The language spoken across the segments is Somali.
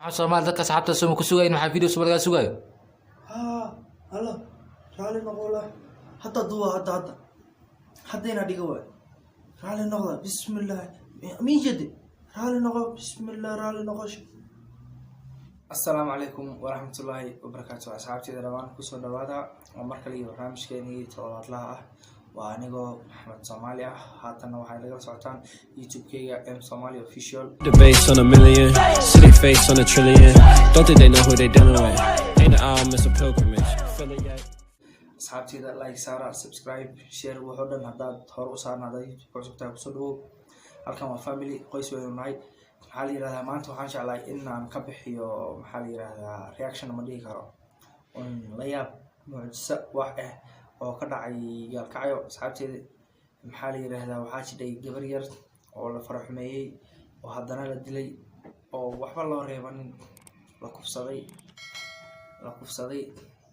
Maxaa Soomaali dadka asxaabta soo ku sugayn? Maxaa video soo laga sugayo? Haa, halo, raali noqo. Lah, hadda duwa, hadda hadda hadda inaa dhiga waay. Raali noqda. Bismillah, miijade, raali noqo. Bismillah, raali noqo. Asalaamu calaykum waraxmatullaahi wabarakaatu. Asxaabteyda dhawaan, kusoo dhawaada. Waa mar kale iyo barnaamijkeenii toddobaadlaha ah. Waa anigoo Maxamed Soomaali ah. Haatanna waxay nagala socotaan YouTube-keyga M Somali Official. The base on a million, city face on a trillion. Don't think they know who they dealing with. Ain't an album, it's a pilgrimage. Feel it yet? Asxaabteyda, like saara, subscribe, share, waxoo dhan. Haddaad hore u saarna, haddaad YouTube cusub tahay, kusoo dhawow. Halkan waa family, qoys waynu nahay. Maxaa la yirahdaa, maanta waxaan jeclahay in aan ka bixiyo, maxaa la yirahdaa, reaction ma dhihi karo, un la yaab, mucjiso wax ah oo ka dhacay Gaalkacyo. Asxaabteeda, maxaa la yirahdaa, waxaa jidhay gabar yar oo la faraxumeeyey oo haddana la dilay oo waxba loo reebanin. La kufsaday, la kufsaday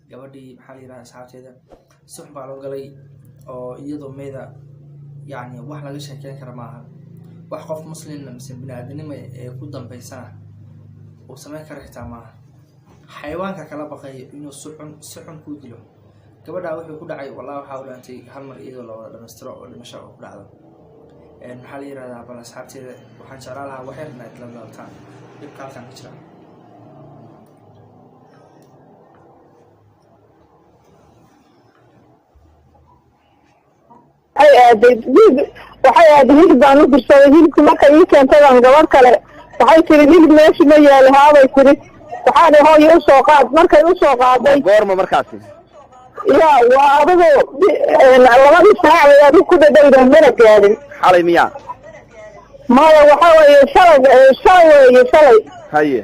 gabadhii. Maxaa la yirahdaa, asxaabteeda, si xun baa loo galay oo iyadoo meyda, yacni wax laga sheekeyn kara maaha. Wax qof muslimna mise bini-aadanimo ee ku dambeysana uu sameyn kara xitaa maaha. Xayawaanka kala baqay inuu si xun, si xun kuu dilo. Gabadhaa wuxuu ku dhacay, wallahi, waxaa u dhaantay hal mar iyadoo la wada dhamaystiro oo dhimasho oo ku dhacdo. Maxaa la yirahdaa, bal asxaabteeda, waxaan jeclaan lahaa wax yar inaad la daaltaan dhibka halkan ka jira. Waxay aaday hilib, waxay aaday hilib baan u dirsaday. Hilibki markay ii keentay baan gabadh kale waxay tiri, "Hilib meesha ma yaali." "Haabay," tiri. Waxaan ihi, "Hooyo, usoo qaad." Markay usoo qaaday. Goorma markaasi? Ya, waa adigu 2dii saac bay adigu ku dhadhowda, mana gaadhin. Xalay miyaa? Maya, waxa weeye shalay, shalay weeye, shalay. Haye.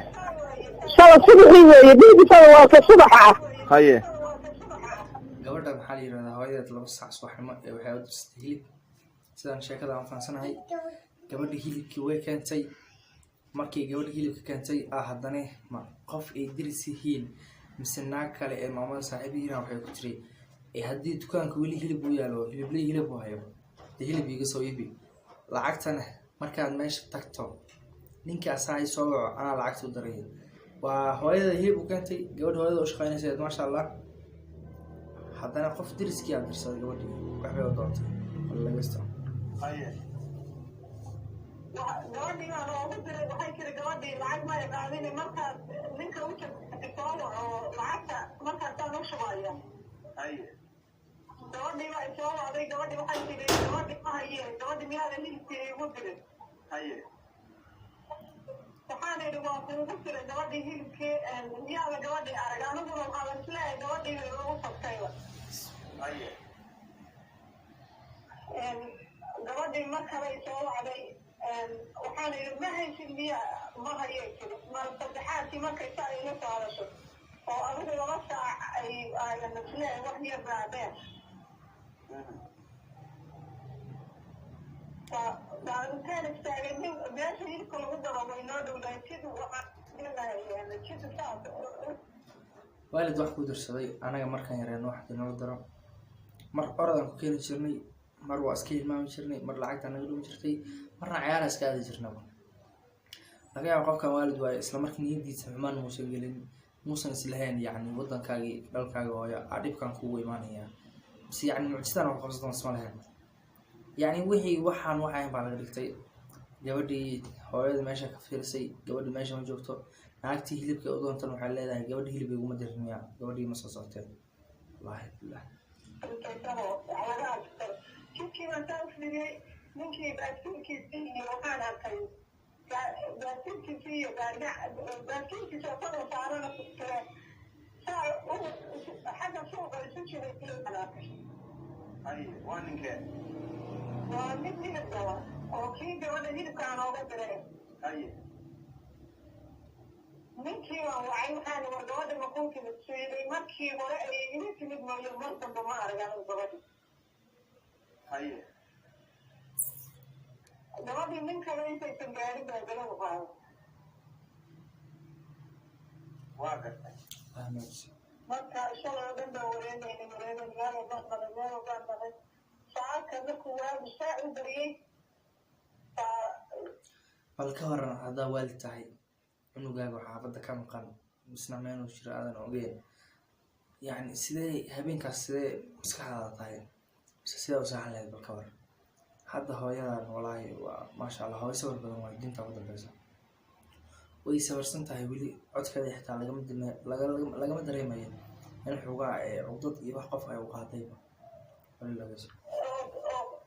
Shalay subaxii weeye. Dhiigisada waa ka subaxa ah. Haye. Gabadha, maxaa la yirahdaa, hooyadeed 2 saac subaxnimo ee waxay u dirsatay hilib. Sidaan sheekada aan fahansanahay, gabadha hilibkii way keentay. Markii gabadha hilibka keentay ah, haddana ma qof ay diris yihiin mise naag kale ee maamada saaxiib yihiin waxay ku tiri, "Ee haddii dukaanka weli hilib uu yaalo, hilibley hilib uu hayo, dee hilib iiga soo iibi. Lacagtana markaad meesha tagto, ninka asaa i soo waco, anaa lacagta u daray." Waa hooyada hilib u keentay, gabadha hooyada u shaqeynaysa, maasha Allah. Haddana qof deriskii aad dirsaday, gabadhii waxbay u doontay lagasta. Haye. Gabadhii baa loogu diray. Waxay tiri gabadhii, "Lacag ma qaadini. Markaad ninka u soo waco, lacagta markaasaan u shubaya." Haye. Gabadhii baa isoo wacday. Gabadhii waxay tiri, "Gabadhi ma haye, gabadhi miyaada hilibkii igu dirin?" Haye. Waxaan idhi, "Waa kuugu diray gabadhii hilibkii, miyaada gabadhii arag?" Aniguna waxaa la isleeyahay gabadhii ugu tagtayba. Haye. Gabadhii mar kale isoo wacday. Waxaan idhi, "Ma haysid miya?" "Ma hayay," tiri. Mar saddexaadkii markay saa ila soo hadasho oo adigu 2 saac ay aynan isleeyahay wax yar raadeen, baan intaan istaagay nin meesha hilibka lagu daro way noo dhowdahay jid, waxaan jid saas. Waalid wax ku dirsaday, anaga markaan yareen wax hadii nala daro, mar orodaan ku keeni jirnay, mar waa iska hilmaami jirnay, mar lacagtaa naga dhumi jirtay, marna cayaara iska aadi jirnaba. Laga yaabo qofkan waalid waaye, isla markii niyadiisa xumaan muusan gelin, muusan islahayn, yacni waddankaagii, dhalkaaga hooyo aa dhibkan kugu imaanaya, mise yacni mucjisadan ku qabsato isma lahayn. Yacni wixii waxaan wax ahayn baa laga dhigtay. Gabadhii hooyada meesha ka fiirisay, gabadhii meesha ma joogto. Naagtii hilibka u doontan waxay leedahay, "Gabadhi hilib iguma dirin miya? Gabadhii ma soo socotee?" Wallaahi billah. Jidkii baan saa u fiiriyey, ninkii baaskiilkiisii iyo waxaan arkay baaskiilkiisii iyo gaarigac baaskiilkiisa oo kor saarana kale saa xagga suuqa isu jiray baan arkay. Haye, waa ninkee? Waa mid hilib gala oo kii gabadha hilibkaan ooga diray. Haye. Ninkii waan wacay. Waxaan, "War, gabadha ma kuu timid?" Siiday markii hore ayay ila timid mooyo, mar dambe ma arag anigu gabadhi. Haye. Gabadhii nin kale intaysan gaarin baa galadu qaaday. Waa gartay. Waa mucjiso. Marka shalay oo dhan baan wareegaynay, wareegaynay, meel walbaan maray, meel walbaan maray. Saacadka markuu waagu saa u bariyey baa Bal ka waran haddaa waalid tahay? Cunugaaga oo xaafadda ka maqan, misna meeluu jiro aadan ogeyn, yacni sidee habeenkaas, sidee maskaxdaada tahay, mise sidee u seexan lahayd? Bal ka war hadda hooyadan. Walaahi waa maasha Allah, hooyo sawir badan waay. Diinta ugu dambeysa way sawirsan tahay. Weli codkeeda xitaa lagama dareemayo in xoogaa cuqdad iyo wax qof ay u qaadayba weli lagayso.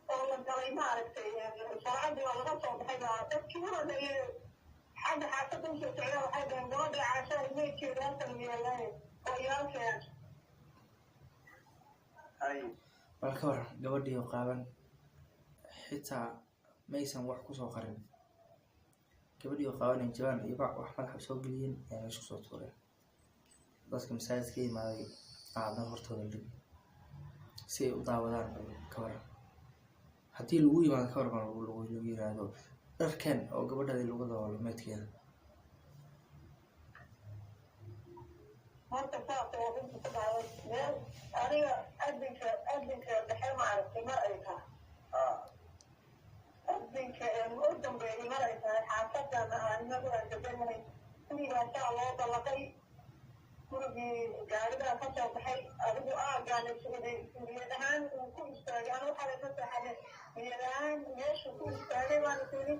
Oo la galay, maaragtay, saacadii waa laga soo baxay baa dadkii u horeeyey xagga xaafadda usoo socda waxay dhaheen gabadha Caashaa meydkeeda halkan yeelay hooyaalkeen. Haye. Bal ka waran gabadhii oo qaaban, xitaa maysan wax kusoo qarin. Gabadhii oo qaaban jawaan iyo bac wax madaxa soo geliyeen ayaa meesha kusoo tuureen. Dadka masaajidka ka yimaaday haddana hortooda la dhigay si ay u daawadaan. Bal ka waran haddii lagu yimaado, ka waran lagu yiraahdo dharkan oo gabadhaadii lagu daboolo meydkeeda? Marka saas ayaa runta ku dhacday. Meel aniga adinka dhexe, maaragtay, mar ay tahay adinka u dambeeyay mar ay tahay xaafadan aan inagu aan deganahay, gurigaasaa loo balaqay. Gurigii gaarigaa ka soo baxay, adigu aagaana sugday niyad ahaan uu ku istaagay. Anu waxaa laysa seexane niyad ahaan meeshu ku istaagay baan isiri.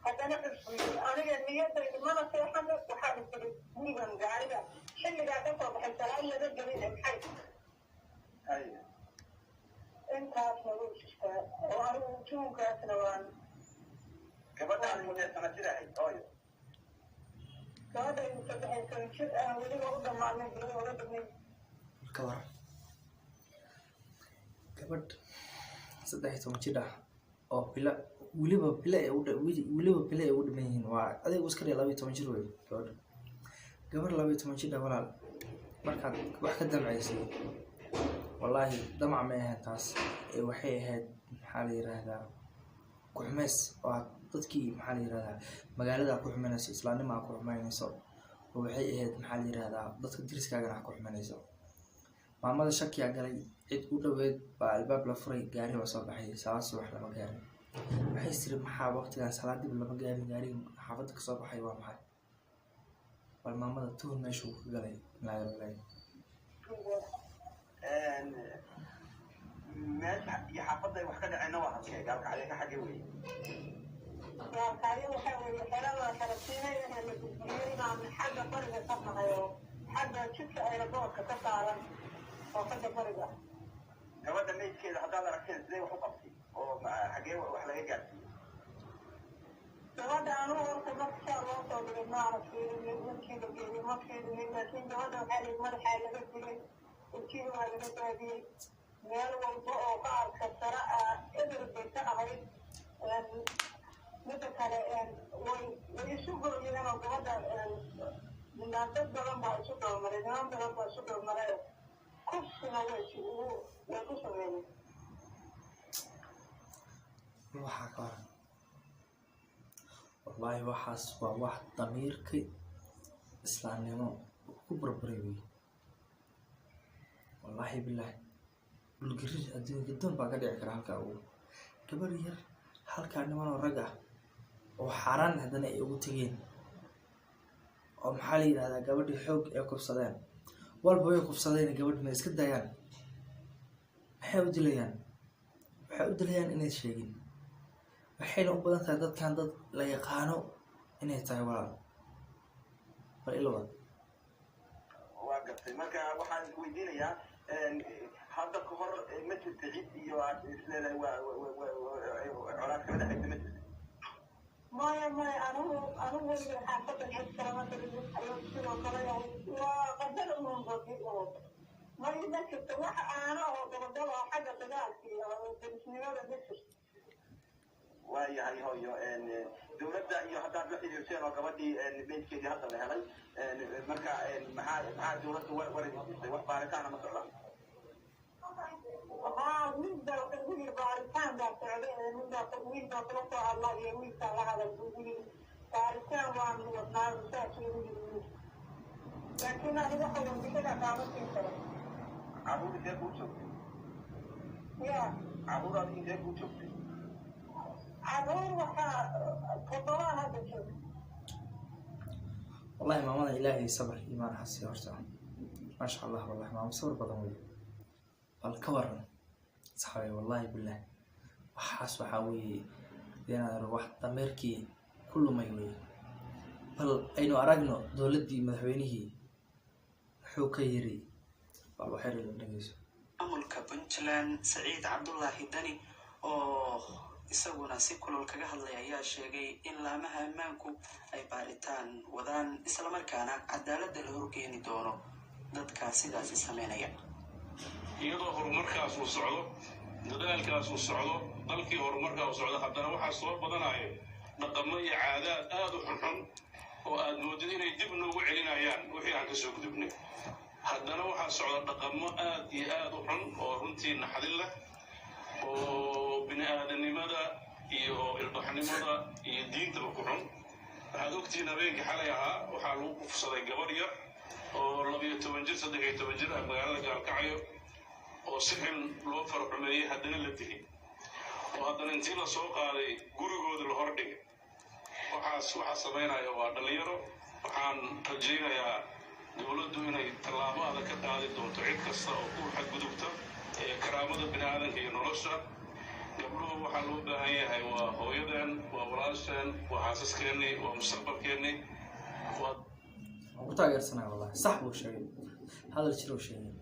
Haddana cusbiyey aniga niyadaydu mana seexano. Waxaa isiri gurigan gaariga xilligaa ka soo baxay salaad laga gelin maxay. Haye. Intaasna way jirtaa oo anigu tuunkaasna waan. Gabadhaadi intee sana jir ahayd, hooyo? Gabadhaydu 13 jir aan weliba u dhammaanay, bilo oga dhimay. Bal ka waran gabadh 13 jir ah oo bila weliba bila ay weliba bila ay ugu dhiman yihiin? Waa adigu iska dhig 12 jir wey gabadha. Gabadh 12 jir ah, walaal, markaad wax ka damcaysay, wallaahi damac may ahayn taas ee waxay ahayd, maxaa la yiraahdaa, ku-xumeys oo aad dadkii, maxaa la yirahdaa, magaalada ku xumeynayso, islaamnimo aad ku xumeynayso, oo waxay ahayd, maxaa la yirahdaa, dadka deriskaagana aad ku xumeynayso. Maamada shakiyaa galay. Cid u dhoweed baa albaab la furay, gaari baa soo baxay. Salaad subax lama gaarin. Waxay tiri, maxaa waqtigan salaad dib lama gaarin, gaariga xaafadda kasoo baxay waa maxay? Bal maamada tuhun meeshuu ka galay laagalay. Meesha iyo xaafadda ay wax ka dhaceenna waa halkee? Gaalkacyo ka xagge wey? Gaalkacyo waxaa weeye xerada Falastiinay ee la burburiyey baan xagga bariga ka nahay, oo xagga jidka aeroboortka ka saaran oo xagga bariga. Gabadha meydkeeda haddaad aragteen, sidee wax u qabtay oo xaggee wax laga gaarsiiyey? Gabadha anugu horta marka saa loo soo dhigay maana fiirinin, markii la geeyey ma fiirinin, laakiin gabadha waxaa la yidhi madaxaa laga dilay, ilkihi waa laga daadiyey, meel walba oo ka arka sare ah eber bay ka ahayd. Midda kale way isu gooyeen oo gabadha dad badan baa isu dabamaray, niman badan baa isu dabamaray, kufsina way ku sameeyeen. Waxaa ka waran, wallaahi waxaas waa wax damiirka islaamnimo ku burburay wey. Wallaahi bilaahi, dhulgariir adduunka doon baa ka dhici kara halkaa ugu gabar yar halkaa niman oo rag ah oo xaaraan haddana ay ugu tegeen, oo maxaa la yidhahdaa, gabadhii xoog ay kufsadeen. Walba way kufsadeen, gabadhi ma iska daayaan? Maxay u dilayaan? Waxay u dilayaan inay sheegin. Waxayna u badan tahay dadkan dad la yaqaano inay tahay. Walaal, bal ila wad. Waa gartay. Marka waxaan isweydiinayaa, hadda ka hor ma jirta cid iyo aad isleedahay waa colaad kala dhexaysa? Ma jirta? Maya, maya, anigu weliga xaafadda cid kalama gelin. Sidoo kale waa qadar uunba oo may ma jirto wax aano oo dabadal oo xagga dagaalka iyo derisnimada ma jirto. Waayahay hooyo, dowladda iyo haddaad la xiriirteen oo gabadhii meydkeedii hadda la helay, marka maxaa dowladda war idin siisay? Wax baaritaana ma socdaan? Haa, mid baa ugu yiri baaritaan baa socda ee mid baa wiil baa kula soo hadla iyo wiilkaa la hadal buu ugu yiri baaritaan waanu wadnaa, saasuu ugu yiri wiilka, laakiin anigu waxa warbixina kaama siin karo. Carruur intee kuu joogtay? Ya? Carruur adiga intee kuu joogtay? Carruur waxaa toddobaa hadda joogta. Wallahi maamada Ilaahay sabr iimaan ha siiyo horta. Maasha Allah, wallahi maamo sabr badan wey. Bal ka waran, saxaabay? Wallahi billah, waxaas waxaa weeye inaan wax dameerkii ku lumay wey. Bal aynu aragno dowladdii, madaxweynihii muxuu ka yiri. Bal waxay dhegeyso. Maamulka Puntland Saciid Cabdulaahi Dani oo isaguna si kulul kaga hadlay ayaa sheegay in laamaha ammaanku ay baaritaan wadaan, islamarkaana cadaaladda la horgeeni doono dadka sidaasi sameynaya. Iyadoo horumarkaas uu socdo, dadaalkaas uu socdo, dalkii horumarkaa uu socdo, haddana waxaa soo badanaya dhaqamo iyo caadaad aad u xunxun oo aad moodid inay dib noogu celinayaan wixii aan ka soo gudubnay. Haddana waxaa socda dhaqamo aad iyo aad u xun oo runtii naxdin leh oo bini aadanimada iyo ilbaxnimada iyo diintaba ku xun. Waxaad ogtihiin habeenkii xalay ahaa waxaa lagu kufsaday gabar yar oo 12 jir, 13 jir ah magaalada Gaalkacyo, oo si xun loo faraxumeeyey, haddana la dilay, oo haddana intii la soo qaaday gurigooda la hordhigay. Waxaas waxaa samaynaya waa dhallinyaro. Waxaan rajaynayaa dowladdu inay tallaabo adag ka qaadi doonto cid kasta oo ku xadgudubta ee karaamada bini aadanka iyo nolosha gabdhuhu. Waxaa loo baahan yahay waa hooyadeen, waa walaasheen, waa xaasaskeenni, waa mustaqbalkeenni, waa Waan ku taageersanaya wallahi. Sax buu sheegay, hadal jiruu sheegay.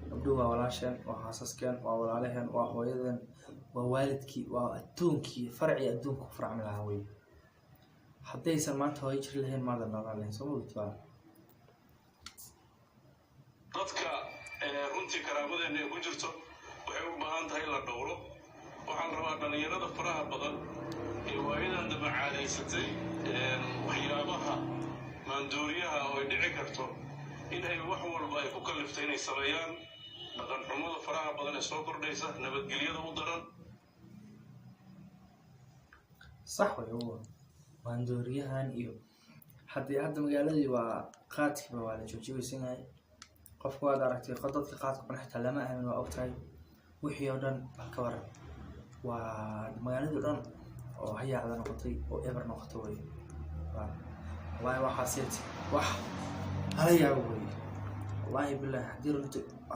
Gabdhuhu waa walaasheen, waa xaasaskeen, waa walaalaheen, waa hooyadeen, waa waalidkii, waa adduunkii, farcii adduunka ku farcmi lahaa wey. Haddaysan maanta hooyo jiri lahayn, maadan noolaan lahayn. Soo ma ogid waa Dadka runtii karaamadeenna ay ku jirto waxay u baahan tahay in la dhowro. Waxaa la rabaa dhallinyarada faraha badan ee waayadan daba caadaysatay waxyaabaha maandooriyaha oo ay dhici karto in ay wax walba ay ku kaliftay inay sameeyaan, dhaqan xumada faraha badan ee soo kordhaysa, nabadgelyada u daran. Sax way uwa maandooriyahan iyo haddii hadda magaaladii waa qaadkiiba waa la joojiyeysan yahay. Qofku waad aragtay, dadka qaadka cuna xitaa lama aamin, waa ogtahay wixii oo dhan. Bal ka waran, waa magaaladii o dhan oo hayaacda noqotay oo eber noqotay wey. Wallahi waxaas wax hala yaabo wey. Wallahi billahi,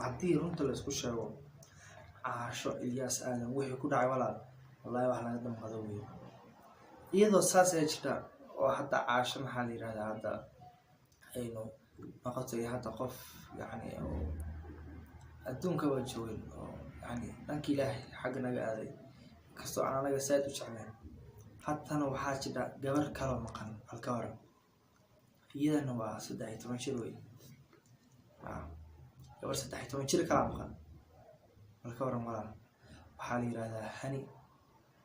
haddii runta la isku sheego, Caasho Ilyaas Aadan wixii ku dhacay, walaal, wallahi wax laga damqado wey. Iyadoo saas ay jirta oo hadda Caasho, maxaa la yirahdaa, hadda aynu noqotay hadda qof yacni oo adduunka waa joogin oo yacni dhanka Ilaahay xagga naga aaday, inkastoo aan anaga saaid u jeclayn, haddana waxaa jira gabar kaloo maqan. Halka waran, iyadana waa 13 jir wey. Gabar 13 jir kalaa maqan. Halka waran, walaal, waxaa la yirahdaa Hani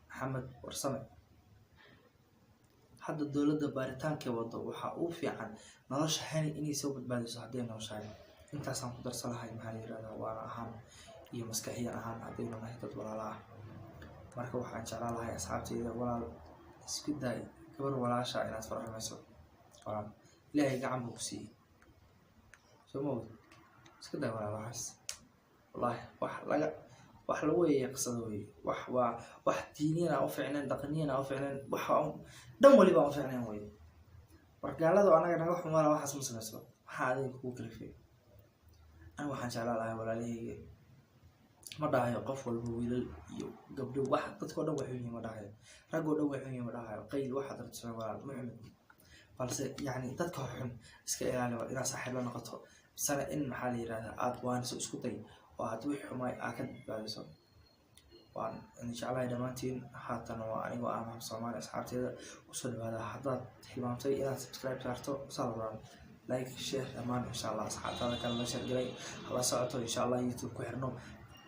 Maxamed Warsame. Hadda dowladda baaritaankay wado waxaa uu fiican nolosha Hani inay soo badbaadiso hadday nooshahay. Intaasaan ku darsan lahay, maxaa la yirahdaa, waana ahaan iyo maskaxiyan ahaan haddaynu nahay dad walaala ah. Marka waxaan jeclaan lahay asxaabteyda, walaal, isku daay gabar walaasha inaad farxumayso. Walaal, Ilaahay gacan buu ku siiyey, soo ma ogid? Iska daay walaal waxaas. Wallahi wax laga wax lagu weeyay qisada wey. Wax waa wax diiniyan aan u fiicnayn, dhaqaniyan aan u fiicnayn, wax dhan waliba aan u fiicnayn wey. War gaalada anaga naga xun, walaal, waxaas ma samayso. Maxaa adiga kugu kalifay? Aniga waxaan jeclaan lahay walaalahayga, ma dhahayo qof walba, wiilal iyo gabdho, wax dadkao dhan way xun yihiin ma dhahayo, raggoo dhan way xun yihiin ma dhahayo. Qayl waxaad rabto samee walaal, ma xumid, balse yacni dadka xun iska ilaali. Waa inaad saaxiib la noqoto misana in, maxaa la yirahdaa, aad waaniso, isku day oo aad wixii xumaay aad ka badbaadiso. Waan idin jeclahay dhammaantiin. Haatan waa anigoo ah Maxamed Soomaali. Asxaabteeda, kusoo dhawaada. Haddaad hilmaamtay inaad subscribe saarto, saar, like, share dhammaan. Insha Allah asxaabtaada kale la share galay, hala socoto insha Allah. YouTube ku xirno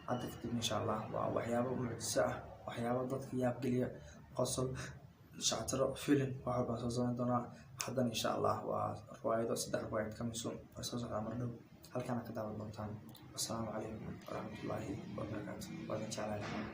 hadda kadib insha Allah. Waa waxyaabo mucjiso ah, waxyaabo dadka yaab geliya, qosol, shactiro, film, wax walbaan soo samayn doonaa. Haddana insha Allah waa riwaayado, saddex riwaayad kamisun way soo socdaa mar dhow, halkaana ka daawan doontaan. Wasalaamu calaykum waraxmatullaahi wabarakaatu. Waa idin jeclahay dhammaan.